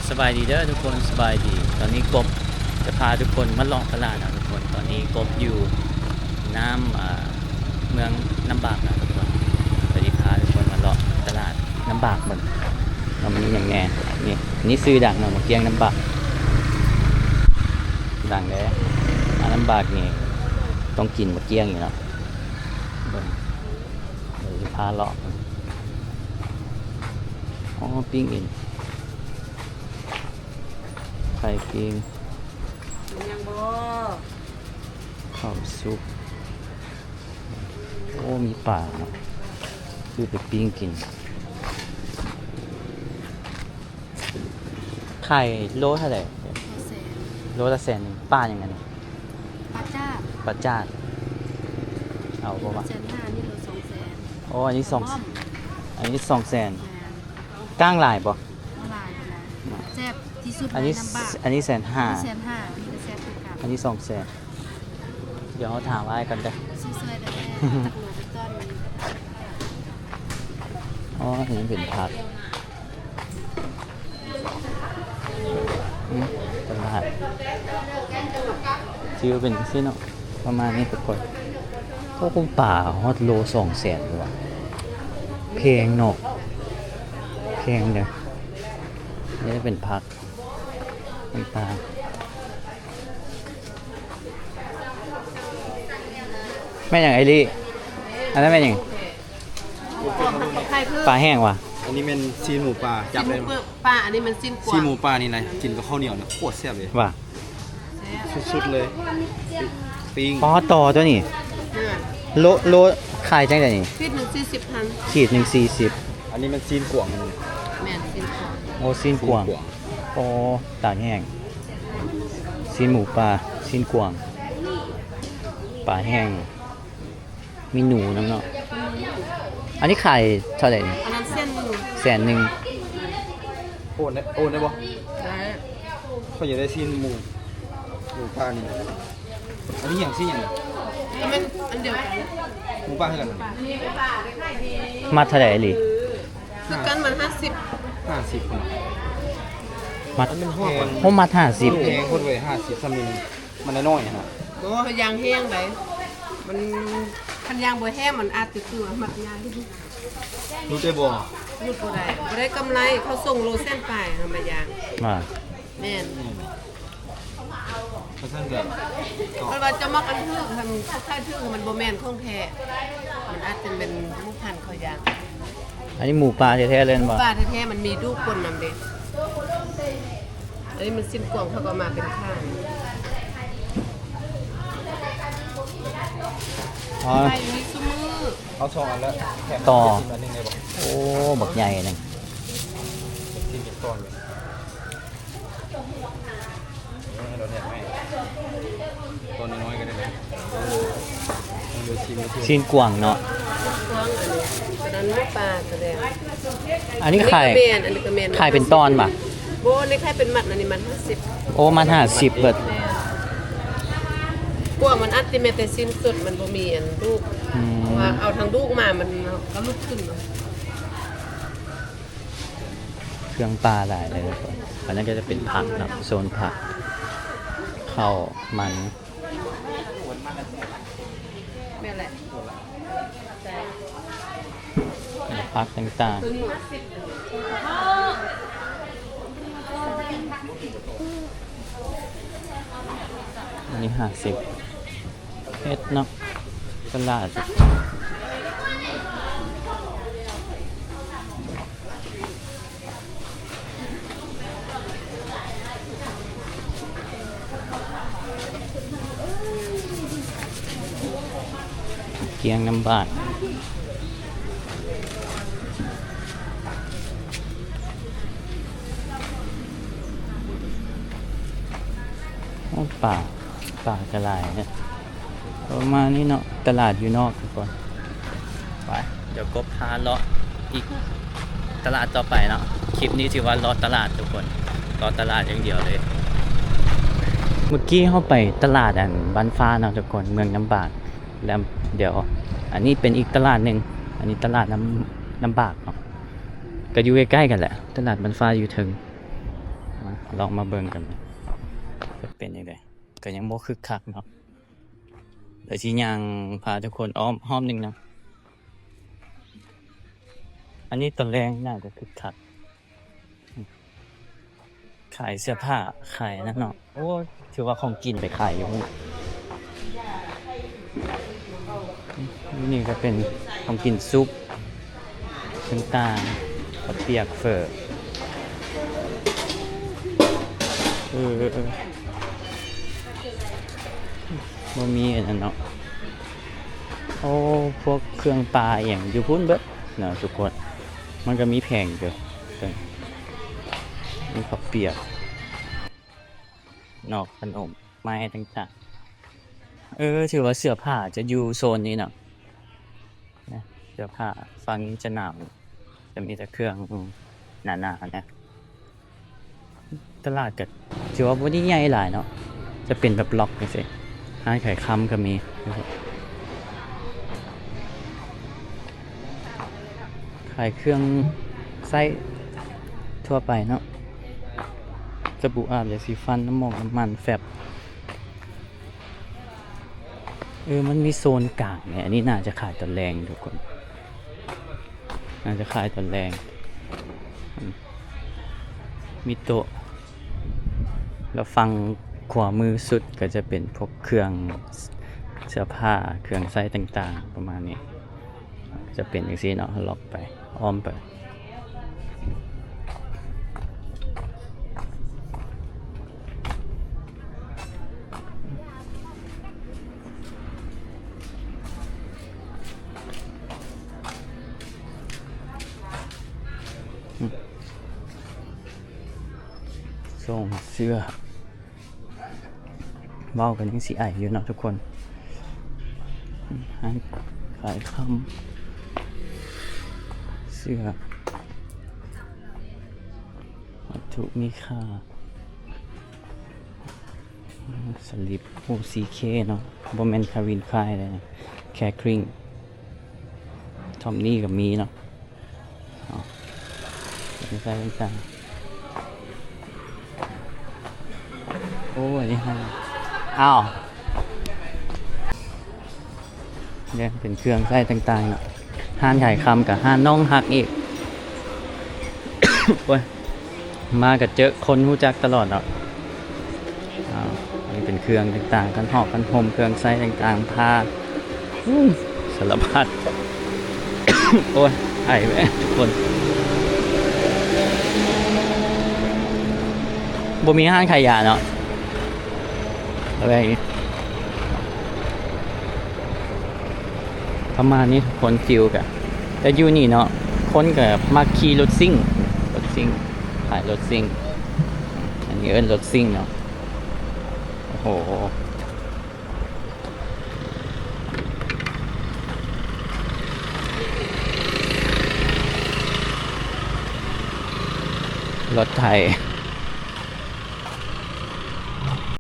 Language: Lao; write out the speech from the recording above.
ສະບາຍດີເດີທຸກຄົນ ສະບາຍດີ. ຕອນນີ້ກົບຈະພາທຸກຄົນມາເລາະຕະຫຼາດເນາະທຸກຄົນ. ຕອນນີ້ກົບຢູ່ນ້ຳ ເອີ ເມືອງນ້ຳບາກເນາະທຸກຄົນ. ສະບາຍດີ ພາທຸກຄົນມາເລາະຕະຫຼາດນ້ຳບາກເບິ່ງວ່າມີຫຍັງແດ່. ນີ້ ນີ້ຊື່ດັງເນາະ ໝາກກ້ຽງນ້ຳບາກ ດັງເດ້. ມານ້ຳບາກນີ້ຕ້ອງກິນໝາກກ້ຽງຢູ່ເນາະ. ເບິ່ງ ດຽວຊິພາເລາະ. ອໍ ປີ້ງເອງ ໄຂ່ປີ້ງ ຍັງບໍ່ ເຂົ້າສຸກ. ໂອ້ ມີປາເນາະ ຊື້ໄປປີ້ງກິນ. ໄຂ່ໂລເທົ່າໃດ? ໂລແສນ ໂລລະແສນໜຶ່ງ. ປາຫຍັງອັນນີ້? ປາຈາດ ປາຈາດ. ເອົາບໍ່ວະ? ແສນຫ້າ ອັນນີ້ໂລສອງແສນ. ໂອ້ ອັນນີ້ສອງ ອັນນີ້ສອງແສນ. ແມ່ນ. ກ້າງຫຼາຍບໍ່? ບໍ່ຫຼາຍປານໃດ. ແຊບທີ່ສຸດ ອັນນີ້ ໃນນ້ຳບາກ. ອັນນີ້ແສນຫ້າ ອັນນີ້ແສນຫ້າ ອັນນີ້ກໍແຊບຄືກັນ. ອັນນີ້ສອງແສນ. ດຽວເຮົາຖາມອ້າຍກ່ອນເດີ ຊື້ຊ່ອຍກັນແດ່ ຕັກໂລໄປຕ້ອນມັນ. ອໍ ອັນນີ້ເປັນຜັກ. ອືມ ຕະຫຼາດ ຊິເປັນຈັ່ງຊີ້ເນາະ ປະມານນີ້ທຸກຄົນ. ໂອ້ ປາຮອດໂລສອງແສນເລີຍຫວາ ແພງເນາະ ແພງເດີ. ນີ້ເປັນຜັກຕ່າງໆ. ແມ່ນຫຍັງ ໄອລີ້? ອັນນັ້ນແມ່ນຫຍັງ? ປາແຫ້ງຫວາ? ອັນນີ້ແມ່ນຊີ້ນໝູປ່າ ຈັບໄດ້ບໍ່? ຊີ້ນໝູປ່າ ອັນນີ້ແມ່ນຊີ້ນກວາງ. ຊີ້ນໝູປ່ານີ້ນະ ກິນກັບເຂົ້າໜຽວນະ ໂຄດແຊບເລີຍ. ຫວາ? ແຊບ ສຸດໆເລີຍ ປີ້ງ. ອໍ ຕໍ່ຕົວນີ້. ໂລ ໂລຂາຍຈັ່ງໃດນີ້? ຂີດໜຶ່ງສີ່ສິບພັນ. ຂີດໜຶ່ງສີ່ສິບ. ອັນນີ້ແມ່ນຊີ້ນກວາງ. ແມ່ນ ຊີ້ນກວາງ. ໂອ້ ຊີ້ນກວາງ ຊີ້ນກວາງ. ໂອ້ ຕາກແຫ້ງ. ຊີ້ນໝູປ່າ ຊີ້ນກວາງ ປາແຫ້ງ ມີໜູນຳເນາະ. ອັນນີ້ຂາຍເທົ່າໃດນີ້? ອັນນັ້ນແສນໜຶ່ງ. ແສນໜຶ່ງ. ໂອນໄດ້ ໂອນໄດ້ບໍ່? ໄດ້. ຂ້ອຍຢາກໄດ້ຊີ້ນໝູ ໝູປ່ານີ້. ອັນນີ້ຫຍັງ? ຊີ້ນຫຍັງ? ກໍແມ່ນອັນດຽວກັນ. ໝູປ່າຄືກັນ. ມັດເທົ່າໃດອີ່ຫຼີ? ຄືກັນ ມັດຫ້າສິບ. ຫ້າສິບພຸ້ນ. ມັດ ມັນແພງ. ໂອ້ ມັດຫ້າສິບ. ແພງໂພດເວີຍ ຫ້າສິບ ຊຳນີ້ ມັນນ້ອຍໆຫັ້ນນະ. ບໍ່ ເຮົາຢາງແຫ້ງໃດ໋ ມັນ ຄັນຢາງບໍ່ແຫ້ງ ມັນອາດຈະຄືວ່າມັດໃຫຍ່ ຫຼຸດໄດ້ບໍ່? ຫຼຸດບໍ່ໄດ້ ບໍ່ໄດ້ກຳໄລ. ເຂົາສົ່ງໂລແສນປາຍ ເຮົາມາຢາງ. ວ່າ ແມ່ນ. ຄັນຊັ້ນກໍ ຄັນວ່າເຈົ້າມັກອັນຖືກ ຄັນຂາຍຖືກ ມັນບໍ່ແມ່ນຂອງແທ້ ມັນອາດຈະແມ່ນໝູພັນເຂົາຢາງ. ອັນນີ້ໝູປ່າແທ້ໆເລີຍແມ່ນບໍ່? ໝູປ່າແທ້ໆ ມັນມີດູກຄົນນຳເດ້. ອັນນີ້ມັນຊີ້ນກວາງ ເຂົາກໍເອົາມາເປັນຂາຍ. ອໍ ໄຂ່ມີຊຸມື້. ເອົາສອງອັນລະແຖມ ຕໍ່ ອັນໜຶ່ງໄດ້ບໍ່? ໂອ້ ບັກໃຫຍ່ໜຶ່ງ. ຊີ້ນເປັນຕອນເລີຍ. ເອີ ໃຫ້ເຮົາແຖມໃຫ້ ຕອນນ້ອຍໆກໍໄດ້ນະ. ລອງດູຊີມເບິ່ງ. ຊີ້ນກວາງເນາະ. ກວາງ ອັນນີ້ ຕົວນັ້ນໝູປ່າ ຕົວແດງ. ອັນນີ້ຂາຍ ອັນນີ້ກໍແມ່ນ ອັນນີ້ກໍແມ່ນ ຂາຍເປັນຕອນບະ? ບໍ່ ອັນນີ້ຂາຍເປັນມັດ. ອັນນີ້ມັດຫ້າສິບ. ໂອ້ ມັດຫ້າສິບເບິດ. ແມ່ນ. ກວາງມັນອາດຈະແມ່ນແຕ່ຊີ້ນສົດ ມັນບໍ່ມີອັນດູກ. ອືມ. ເພາະວ່າເອົາທັງດູກມາ ມັນກໍຫຼຸດຂຶ້ນເນາະ. ເຄື່ອງປ່າຫຼາຍເລີຍທຸກຄົນ. ອັນນັ້ນກໍຈະເປັນຜັກເນາະ ໂຊນຜັກ ເຂົ້າ ມັນ. ແມ່ນແຫຼະ ຜັກຕ່າງໆ. ອັນນີ້ຫ້າສິບ. ເຫັດເນາະ ຕະຫຼາດ. ກ້ຽງນ້ຳບາກ. ໂອ້ ປາ ປາກະຫຼາຍເນາະ. ປະມານນີ້ເນາະ ຕະຫຼາດຢູ່ນອກທຸກຄົນ. ໄປ ດຽວກົບພາເລາະອີກຕະຫຼາດຕໍ່ໄປເນາະ. ຄລິບນີ້ຖືວ່າເລາະຕະຫຼາດທຸກຄົນ ເລາະຕະຫຼາດຢ່າງດຽວເລີຍ. ເມື່ອກີ້ເຮົາໄປຕະຫຼາດອັນບ້ານຟ້າເນາະທຸກຄົນ ເມືອງນ້ຳບາກ. ແລ້ວດຽວ ອັນນີ້ເປັນອີກຕະຫຼາດໜຶ່ງ ອັນນີ້ຕະຫຼາດນ້ຳ ນ້ຳບາກເນາະ ກໍຢູ່ໃກ້ໆກັນແຫຼະ ຕະຫຼາດບ້ານຟ້າຢູ່ເທິງ. ລອງມາເບິ່ງກັນ ຈະເປັນຈັ່ງໃດ. ກໍຍັງບໍ່ຄຶກຄັກເນາະ. ດຽວຊິຍ່າງພາທຸກຄົນອ້ອມຮອບໜຶ່ງເນາະ. ອັນນີ້ຕອນແລງໜ້າຈະຄຶກຄັກ. ຂາຍເສື້ອຜ້າ ຂາຍນັ້ນເນາະ. ໂອ້ ຖືວ່າຂອງກິນໄປຂາຍຢູ່ພຸ້ນ. ນີ້ກໍເປັນຂອງກິນສຸກຕ່າງໆ ເຂົ້າປຽກ ເຝີ ເອີ ບໍ່ມີອັນນັ້ນເນາະ. ໂອ້ ພວກເຄື່ອງປາອີ່ຫຍັງຢູ່ພຸ້ນເບິດເນາະທຸກຄົນ. ມັນກໍມີແຜງຢູ່ ມີເຂົ້າປຽກ ນອກຂະໜົມໄມ້ຕ່າງໆ. ເອີ ຖືວ່າເສື້ອຜ້າຈະຢູ່ໂຊນນີ້ເນາະ. ນະ ເສື້ອຜ້າຝັ່ງນີ້ຈະໜາວ ຈະມີແຕ່ເຄື່ອງໜາໆນະ. ຕະຫຼາດກໍຖືວ່າບໍ່ໄດ້ໃຫຍ່ຫຼາຍເນາະ ຈະເປັນແບບລັອກຈັ່ງຊີ້. ຮ້ານຂາຍຄຳກໍມີ ຂາຍເຄື່ອງໃຊ້ທົ່ວໄປເນາະ ສະບູອາບ ຢາສີຟັນ ນ້ຳໝອກນ້ຳມັນ ແຟັບ. ເອີ ມັນມີໂຊນກາງນີ້ ອັນນີ້ໜ້າຈະຂາຍຕອນແລງທຸກຄົນ ໜ້າຈະຂາຍຕອນແລງ. ອືມ ມີໂຕະ ແລ້ວຝັ່ງຂວາມືສຸດກໍຈະເປັນພວກເຄື່ອງເສື້ອຜ້າ ເຄື່ອງໃຊ້ຕ່າງໆ ປະມານນີ້. ຈະເປັນຈັ່ງຊີ້ເນາະ ລັອກໄປ ອ້ອມໄປ. ສົ່ງເສື້ອ ເວົ້າກໍຍັງຊິໄອຢູ່ເນາະທຸກຄົນ. ຮ້ານຂາຍຄຳ ເສື້ອ ວັດຖຸມີຄ່າ ສະລິບ ໂອ ຊີ ເຄ ເນາະ ບໍ່ແມ່ນ Calvin Klein ເດ້ Calvin Klein ທອມນີ້ກໍມີເນາະ. ເອົາ ເປັນໄຊຕ່າງໆ. ໂອ້ ອັນນີ້ຮ້ານ ອ້າວ ເປັນເຄື່ອງໃຊ້ຕ່າງໆເນາະ. ຮ້ານຂາຍຄຳກັບຮ້ານນ້ອງຮັກອີກ. ໂອ້ຍ ມາກໍເຈີຄົນຮູ້ຈັກຕະຫຼອດເນາະ. ອ້າວ ອັນນີ້ເປັນເຄື່ອງຕ່າງໆ ຄັນຫອກຄັນຫົ່ມ ເຄື່ອງໃຊ້ຕ່າງໆ ຜ້າ ອືມ ສາລະພັດ. ໂອ້ຍ ໄອແມ່ທຸກຄົນ. ບໍ່ມີຮ້ານຂາຍຢາເນາະ ເອົາໄວ້ ປະມານນີ້ທຸກຄົນ. ຟິວກະ ແຕ່ຢູ່ນີ້ເນາະ ຄົນກະມັກຂີ່ລົດຊິງ ລົດຊິງ ຂາຍລົດຊິງ. ອັນນີ້ເອີ້ນລົດຊິງເນາະ. ໂອ້ໂຫ ລົດໄຖ